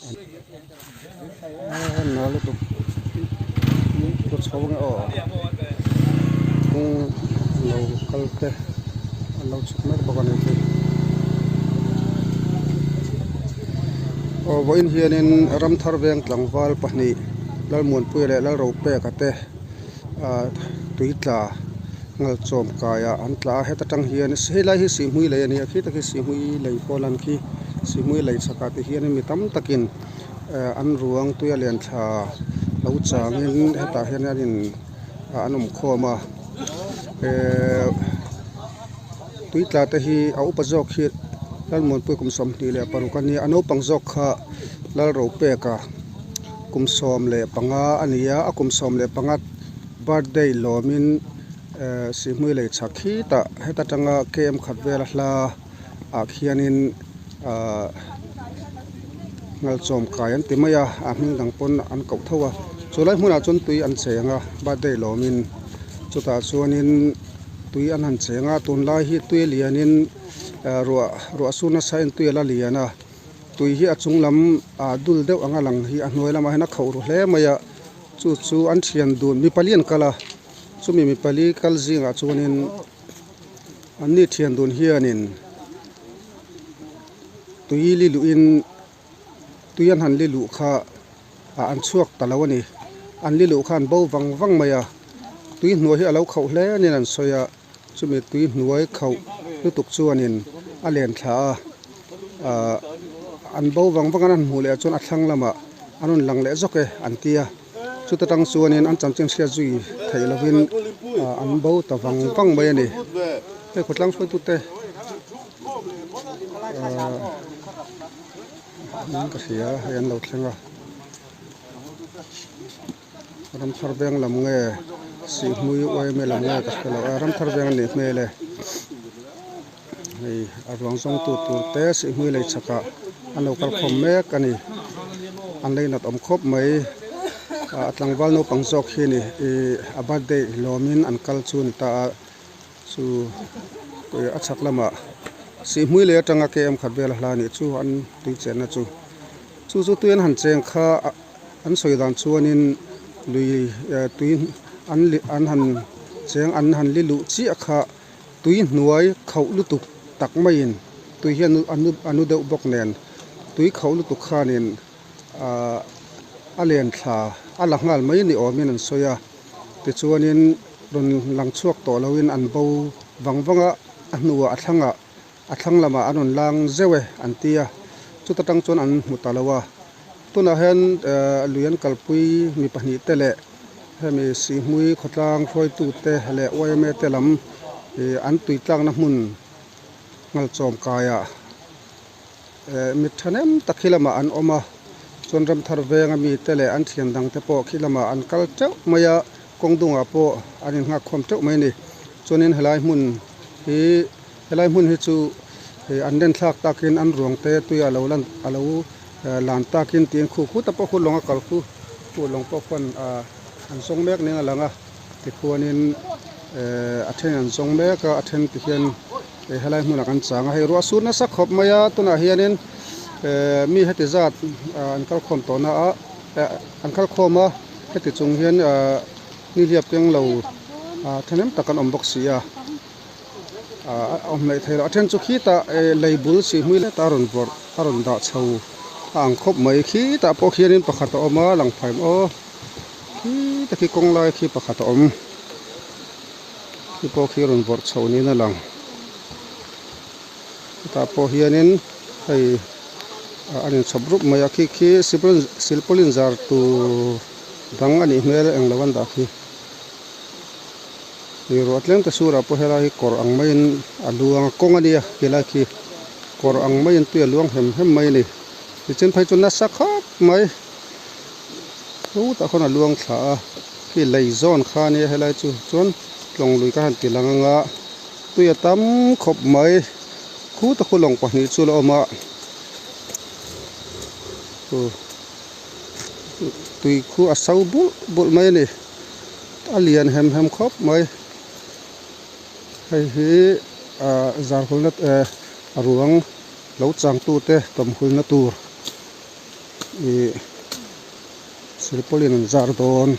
A nal lutuk tlu chho nge aw kawng lo kal te an lo chhuk mek bawk a ni chu aw vawiin hianin Ramthar veng tlangval pahnih Lalmuanpuia leh Lalropeka te ah tui tla ngalchawm kaiah an tla a heta tang hian helai hi sihhmui lei a ni a khi tak hi sihhmui lei pawh a lan khi sihhmui lei chhakah te hianin mi tam takin eh an ruang tuia lian thla lo changin hetah hian an in ah an awm khawm a ehh tui tla te hi a upa zawk hi Lalmuanpuii kum 26 a nia a naupang zawk kha Lalropeka kum 15 a ni a a kum 15 birthday lawmin ehh sihhmui lei chhak khitah heta tanga km khat vela hla ah khianin ahh ngalchawm kai an ti mai a a hming dang pawn an koh tho a chu lai hmunah chuan tui an cheng a birthday lawmin chutah chuanin tui an han cheng a tunlai hi tui a lianin ehh ruah ruah sur nasa in tui a la lian a tui hi a chung lam ah dul deuh anga lang hi a hnuai lamah hian a khauh ru hle mai a chu chu an thian dun mi pali an kal a chumi mi pali kal zingah chuanin an ni thian dun hianin tui li luhin tui an han li luh kha ah an chhuak ta lo a ni an li luh kha an bo vang vang mai a tui hnuai hi a lo khauh hle aniin an sawi a chumi tui hnuai khauh lutuk chuanin a len thla a ahh an bo vang vang a an hmuh leh chuan a thlang lamah an rawn lang leh zawk e an ti a chuta tang chuanin an chanchin hriat zui theih lovin ah an bo ta vang vang mai a ni hei khawtlang hruaitute ahh in ka hria hei an lo thleng a. Ramthar veng lam nge Sihhmui uaime lam nge ka hre lo a Ramthar veng a nih hmel e hei a ruang zawng tu tur te Sihhmui lei chhakah an lo kal khawm mek a ni an lei nat awm khawp mai ah tlangval naupang zawk hi a ni ih a birthday lawmin an kal chu a ni ta a chu a chhak lamah Sihhmui lei atanga km khat vel a hla a nih chu an tui chenna chu chu chu tui an han cheng kha. An sawi dan chuanin lui tui an an han cheng an han li luh chiah kha tui hnuai khauh lutuk tak maiin tui hian a nu a nu deuh bawk nen tui khauh lutuk khanin ahh a len thla a la nghal mai ni awmin an sawi a tichuanin rawn lang chhuak tawh loin an bo vang vang a a hnuah a thlangah A thlang lamah an rawn lang zeuh e an ti a, chuta tang chuan an hmu ta lo a. Tunah hian lui an kalpui mi pahnih te leh hemi Sihhmui khawtlang hruaitute leh yma te lam ih an tui tlakna hmun ngalchawm kaiah mi thahnem tak khi lamah an awm a, chuan Ramthar venga mite leh an thian dangte pawh khi lamah an kal teuh mai a, kawng dungah pawh an innghak khawm teuh mai a ni. Chuanin helai hmun hi. Helai hmun hi chu hei an len thlak takin an ruang te tui a lo lan a lo lan takin tiin khu khut a pawh khu lawng a kal khu khu lawng pawh khuan ah an zawng mek nen a lang a tikhuanin eh a then an zawng mek a a then ti hian hei helai hmunah kan chang a hei ruah sur nasa khawp mai a tunah hianin eh mi heti zat ah an kal khawm tawh na a eh an kal khawm a heti chung hian ah nihliap keng lo ah thahnem tak an awm bawk si a. Ah a awm hleih thei lo a then chu khitah eh lei bul sihhmui leta a rawn vawrh a rawn dah chho a ang khawp mai khitah pawh khianin pakhat a awm a lang phaim aw khita khi kawng lai khi pakhat a awm khi pawh khi a rawn vawrh chho niin a lang hetah pawh hianin hei ah a inchhawp rup mai a khi khi silpaulin zar tur dang a nih hmel a englo an dah khi. Ih ruah tlem te surah pawh helai hi kawr ang maiin a luang a kawng a nia helai khi kawr ang maiin tui a luang hem hem mai a ni tichuan phei chu nasa khawp mai chutah khawn a luang thla a khi lei zawn kha a nia helai chu chuan tlawng lui ka han ti lang anga tui a tam khawp mai khutah khu lawng pahnih chu la awm a tui khu a so bulh bulh mai a ni. A lian hem hem khawp mai hei hi ah zarhulna eh a ruang lo changtute tawmhulna tur Ih silpawlin an zar dawn.